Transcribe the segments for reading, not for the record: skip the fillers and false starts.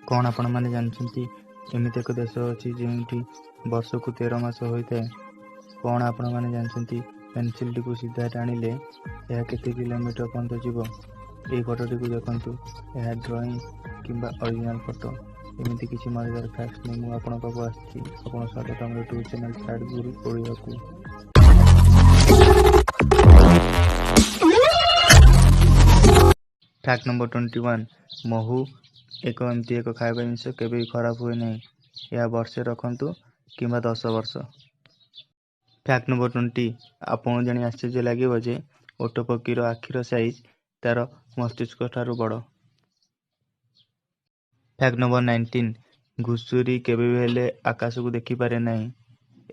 କ'ଣ ଆପଣମାନେ ଜାଣିଛନ୍ତି, ଏମିତି ଏକ ଦେଶ ଅଛି ଯେଉଁଠି ବର୍ଷକୁ 13 ମାସ ହୋଇଥାଏ? କ'ଣ ଆପଣମାନେ ଜାଣିଛନ୍ତି, ପେନସିଲଟିକୁ ସିଧା ଟାଣିଲେ ଏହା କେତେ କିଲୋମିଟର ପର୍ଯ୍ୟନ୍ତ ଯିବ? ଏହି ଫଟୋଟିକୁ ଦେଖନ୍ତୁ, ଏହା ଡ୍ରଇଂ କିମ୍ବା ଅରିଜିନାଲ ଫଟୋ? ଏମିତି କିଛି ମଜାଦାର ଫ୍ୟାକ୍ଟସ ନେଇ ମୁଁ ଆପଣଙ୍କ ପାଖକୁ ଆସିଛି। ଆପଣ ସ୍ୱାଗତ ଆମର ୟୁଟ୍ୟୁବ୍ ଚ୍ୟାନେଲ୍ ଫ୍ୟାକ୍ଟ ଗୁରୁ ଓଡ଼ିଆକୁ। ଫ୍ୟାକ୍ଟ ନମ୍ବର 21, ମହୁ ଏକ ଏମିତି ଏକ ଖାଇବା ଜିନିଷ, କେବେ ବି ଖରାପ ହୁଏ ନାହିଁ। ଏହା ବର୍ଷେ ରଖନ୍ତୁ କିମ୍ବା 10 ବର୍ଷ। ଫ୍ୟାକ୍ଟ ନମ୍ବର 20, ଆପଣଙ୍କୁ ଜାଣି ଆଶ୍ଚର୍ଯ୍ୟ ଲାଗିବ ଯେ ଓଟ ପକ୍ଷୀର ଆଖିର ସାଇଜ୍ ତାର ମସ୍ତିଷ୍କ ଠାରୁ ବଡ଼। ଫ୍ୟାକ୍ଟ ନମ୍ବର 19, ଘୁଷୁରୀ କେବେ ବି ହେଲେ ଆକାଶକୁ ଦେଖିପାରେ ନାହିଁ,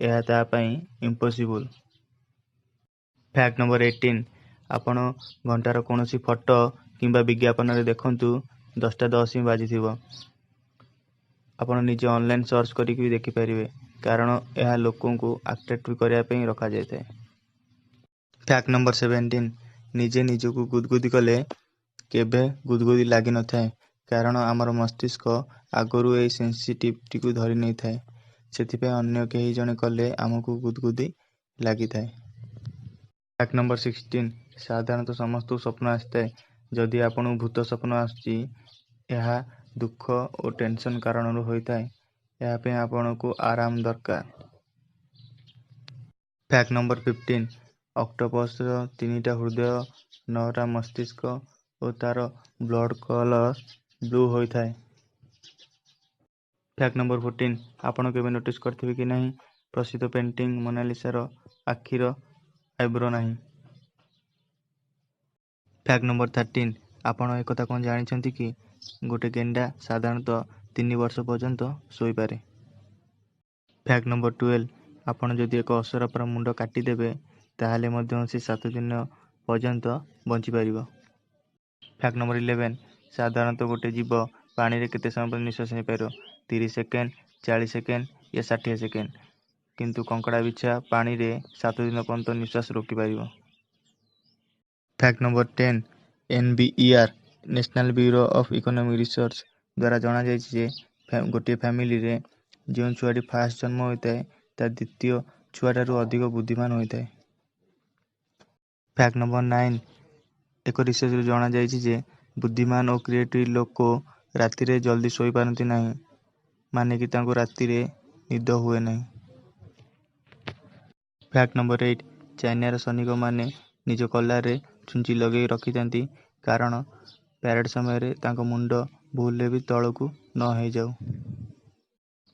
ଏହା ତା ପାଇଁ ଇମ୍ପସିବୁଲ୍। ଫ୍ୟାକ୍ଟ ନମ୍ବର 18, ଆପଣ ଘଣ୍ଟାର କୌଣସି ଫଟୋ କିମ୍ବା ବିଜ୍ଞାପନରେ ଦେଖନ୍ତୁ, 10ଟା 10 ହିଁ ବାଜିଥିବ। ଆପଣ ନିଜେ ଅନଲାଇନ୍ ସର୍ଚ୍ଚ କରିକି ବି ଦେଖିପାରିବେ, କାରଣ ଏହା ଲୋକଙ୍କୁ ଆଟ୍ରାକ୍ଟ କରିବା ପାଇଁ ରଖାଯାଇଥାଏ। ଫ୍ୟାକ୍ଟ ନମ୍ବର 17, ନିଜେ ନିଜକୁ ଗୁଦଗୁଦି କଲେ କେବେ ଗୁଦଗୁଦି ଲାଗିନଥାଏ, କାରଣ ଆମର ମସ୍ତିଷ୍କ ଆଗରୁ ଏହି ସେନ୍ସିଟିଭିଟିକୁ ଧରି ନେଇଥାଏ। ସେଥିପାଇଁ ଅନ୍ୟ କେହି ଜଣେ କଲେ ଆମକୁ ଗୁଦଗୁଦି ଲାଗିଥାଏ। ଫ୍ୟାକ୍ଟ ନମ୍ବର 16, ସାଧାରଣତଃ ସମସ୍ତଙ୍କୁ ସ୍ୱପ୍ନ ଆସିଥାଏ। ଯଦି ଆପଣଙ୍କୁ ଭୂତ ସ୍ୱପ୍ନ ଆସୁଛି, ଏହା ଦୁଃଖ ଓ ଟେନସନ୍ କାରଣରୁ ହୋଇଥାଏ। ଏହା ପାଇଁ ଆପଣଙ୍କୁ ଆରାମ ଦରକାର। ଫ୍ୟାକ୍ଟ ନମ୍ବର 15, ଅକ୍ଟୋପସର ତିନିଟା ହୃଦୟ, ନଅଟା ମସ୍ତିଷ୍କ ଓ ତାର ବ୍ଲଡ୍ କଲର୍ ବ୍ଲୁ ହୋଇଥାଏ। ଫ୍ୟାକ୍ଟ ନମ୍ବର 14, ଆପଣ କେବେ ନୋଟିସ୍ କରିଥିବେ କି ନାହିଁ, ପ୍ରସିଦ୍ଧ ପେଣ୍ଟିଂ ମୋନାଲିସାର ଆଖିର ଆଇବ୍ରୋ ନାହିଁ। ଫ୍ୟାକ୍ଟ ନମ୍ବର 13, ଆପଣ ଏକଥା କ'ଣ ଜାଣିଛନ୍ତି କି ଗୋଟେ ଗେଣ୍ଡା ସାଧାରଣତଃ 3 ବର୍ଷ ପର୍ଯ୍ୟନ୍ତ ଶୋଇପାରେ? ଫ୍ୟାକ୍ଟ ନମ୍ବର 12, ଆପଣ ଯଦି ଏକ ଅସରପାର ମୁଣ୍ଡ କାଟିଦେବେ, ତାହେଲେ ମଧ୍ୟ ସେ 7 ଦିନ ପର୍ଯ୍ୟନ୍ତ ବଞ୍ଚିପାରିବ। ଫ୍ୟାକ୍ଟ ନମ୍ବର 11, ସାଧାରଣତଃ ଗୋଟେ ଜୀବ ପାଣିରେ କେତେ ସମୟ ପର୍ଯ୍ୟନ୍ତ ନିଶ୍ୱାସ ନେଇପାରିବ? 30 ସେକେଣ୍ଡ, 40 ସେକେଣ୍ଡ ୟା 60 ସେକେଣ୍ଡ। କିନ୍ତୁ କଙ୍କଡ଼ା ବିଛା ପାଣିରେ 7 ଦିନ ପର୍ଯ୍ୟନ୍ତ ନିଶ୍ୱାସ ରୋକିପାରିବ। Fact number 10, NBER, national bureau of economic research ଦ୍ୱାରା ଜଣାଯାଇଛି ଯେ ଗୋଟିଏ ଫ୍ୟାମିଲିରେ ଯେଉଁ ଛୁଆଟି ଫାଷ୍ଟ ଜନ୍ମ ହୋଇଥାଏ, ତା ଦ୍ୱିତୀୟ ଛୁଆଠାରୁ ଅଧିକ ବୁଦ୍ଧିମାନ ହୋଇଥାଏ। ଫ୍ୟାକ୍ଟ ନମ୍ବର 9, ଏକ ରିସର୍ଚ୍ଚରୁ ଜଣାଯାଇଛି ଯେ ବୁଦ୍ଧିମାନ ଓ କ୍ରିଏଟିଭ୍ ଲୋକ ରାତିରେ ଜଲ୍ଦି ଶୋଇପାରନ୍ତି ନାହିଁ, ମାନେ କି ତାଙ୍କୁ ରାତିରେ ନିଦ ହୁଏ ନାହିଁ। ଫ୍ୟାକ୍ଟ ନମ୍ବର 8, ଚାଇନାର ସୈନିକମାନେ ନିଜ କଲାରରେ ଛୁଞ୍ଚି ଲଗାଇ ରଖିଥାନ୍ତି, କାରଣ ପ୍ୟାରେଡ୍ ସମୟରେ ତାଙ୍କ ମୁଣ୍ଡ ଭୁଲରେ ବି ତଳକୁ ନ ହେଇଯାଉ।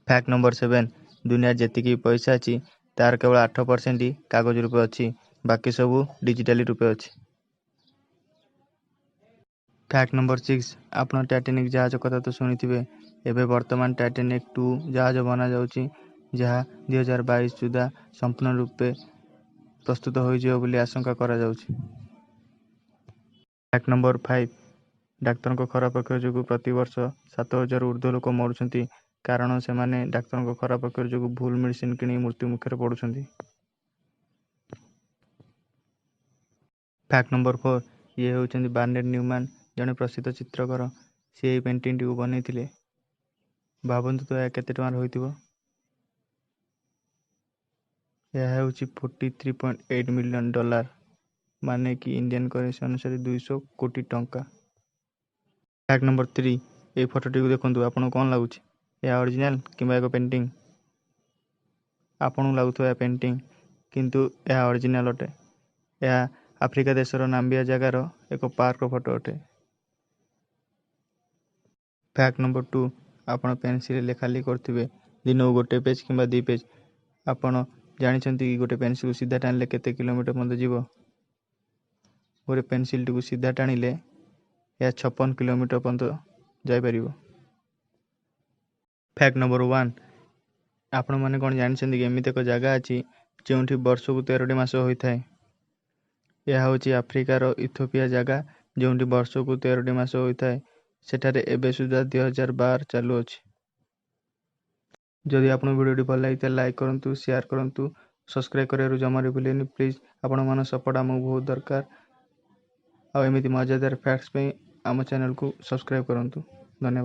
ଫ୍ୟାକ୍ଟ ନମ୍ବର 7, ଦୁନିଆରେ ଯେତିକି ପଇସା ଅଛି ତାର କେବଳ 8% କାଗଜ ରୂପେ ଅଛି, ବାକି ସବୁ ଡିଜିଟାଲି ରୂପେ ଅଛି। ଫ୍ୟାକ୍ଟ ନମ୍ବର 6, ଆପଣ ଟାଇଟାନିକ୍ ଜାହାଜ କଥା ତ ଶୁଣିଥିବେ। ଏବେ ବର୍ତ୍ତମାନ ଟାଇଟାନିକ୍ 2 ଜାହାଜ ବନାଯାଉଛି, ଯାହା 2022 ସୁଦ୍ଧା ସମ୍ପୂର୍ଣ୍ଣ ରୂପେ ପ୍ରସ୍ତୁତ ହୋଇଯିବ ବୋଲି ଆଶଙ୍କା କରାଯାଉଛି। ଫ୍ୟାକ୍ଟ ନମ୍ବର 5, ଡାକ୍ତରଙ୍କ ଖରାପ ଅକ୍ଷର ଯୋଗୁଁ ପ୍ରତିବର୍ଷ 7,000ରୁ ଉର୍ଦ୍ଧ୍ୱ ଲୋକ ମରୁଛନ୍ତି, କାରଣ ସେମାନେ ଡାକ୍ତରଙ୍କ ଖରାପ ଅକ୍ଷର ଯୋଗୁଁ ଭୁଲ ମେଡ଼ିସିନ କିଣି ମୃତ୍ୟୁ ମୁଖରେ ପଡ଼ୁଛନ୍ତି। ଫ୍ୟାକ୍ଟ ନମ୍ବର 4, ଇଏ ହେଉଛନ୍ତି ବାର୍ନେଟ ନ୍ୟୁମାନ, ଜଣେ ପ୍ରସିଦ୍ଧ ଚିତ୍ରକର। ସେ ଏହି ପେଣ୍ଟିଂଟିକୁ ବନେଇଥିଲେ। ଭାବନ୍ତୁ ତ ଏହା କେତେ ଟଙ୍କାର ହୋଇଥିବ? ଏହା ହେଉଛି 43.8 ମିଲିୟନ ଡଲାର, ମାନେ କି ଇଣ୍ଡିଆନ୍ କରେନ୍ସି ଅନୁସାରେ 200 କୋଟି ଟଙ୍କା। ଫ୍ୟାକ୍ଟ ନମ୍ବର 3, ଏହି ଫଟୋଟିକୁ ଦେଖନ୍ତୁ, ଆପଣଙ୍କୁ କ'ଣ ଲାଗୁଛି? ଏହା ଅରିଜିନାଲ କିମ୍ବା ଏକ ପେଣ୍ଟିଂ? ଆପଣଙ୍କୁ ଲାଗୁଥିବ ଏହା ପେଣ୍ଟିଂ, କିନ୍ତୁ ଏହା ଅରିଜିନାଲ ଅଟେ। ଏହା ଆଫ୍ରିକା ଦେଶର ନାମ୍ବିଆ ଜାଗାର ଏକ ପାର୍କର ଫଟୋ ଅଟେ। ଫ୍ୟାକ୍ଟ ନମ୍ବର 2, ଆପଣ ପେନସିଲରେ ଲେଖାଲେଖି କରୁଥିବେ ଦିନକୁ ଗୋଟେ ପେଜ୍ କିମ୍ବା 2 ପେଜ୍। ଆପଣ ଜାଣିଛନ୍ତି କି ଗୋଟେ ପେନସିଲକୁ ସିଧା ଟାଣିଲେ କେତେ କିଲୋମିଟର ପର୍ଯ୍ୟନ୍ତ ଯିବ? ଗୋଟେ ପେନସିଲଟିକୁ ସିଧା ଟାଣିଲେ ଏହା 56 କିଲୋମିଟର ପର୍ଯ୍ୟନ୍ତ ଯାଇପାରିବ। ଫ୍ୟାକ୍ଟ ନମ୍ବର 1, ଆପଣମାନେ କ'ଣ ଜାଣିଛନ୍ତି କି ଏମିତି ଏକ ଜାଗା ଅଛି ଯେଉଁଠି ବର୍ଷକୁ 13ଟି ମାସ ହୋଇଥାଏ? ଏହା ହେଉଛି ଆଫ୍ରିକାର ଇଥୋପିଆ ଜାଗା, ଯେଉଁଠି ବର୍ଷକୁ 13ଟି ମାସ ହୋଇଥାଏ। ସେଠାରେ ଏବେ ସୁଦ୍ଧା 2012 ଚାଲୁଅଛି। ଯଦି ଆପଣଙ୍କୁ ଭିଡ଼ିଓଟି ଭଲ ଲାଗିଥାଏ, ଲାଇକ୍ କରନ୍ତୁ, ସେୟାର କରନ୍ତୁ, ସବସ୍କ୍ରାଇବ୍ କରିବାରୁ ଜମାରୁ ଭୁଲିବେନି ପ୍ଲିଜ୍। ଆପଣମାନଙ୍କ ସପୋର୍ଟ ଆମକୁ ବହୁତ ଦରକାର। ଆଉ ଏମିତି ମଜାଦାର ଫ୍ୟାକ୍ଟସ୍ ପାଇଁ ଆମ ଚ୍ୟାନେଲକୁ ସବସ୍କ୍ରାଇବ୍ କରନ୍ତୁ। ଧନ୍ୟବାଦ।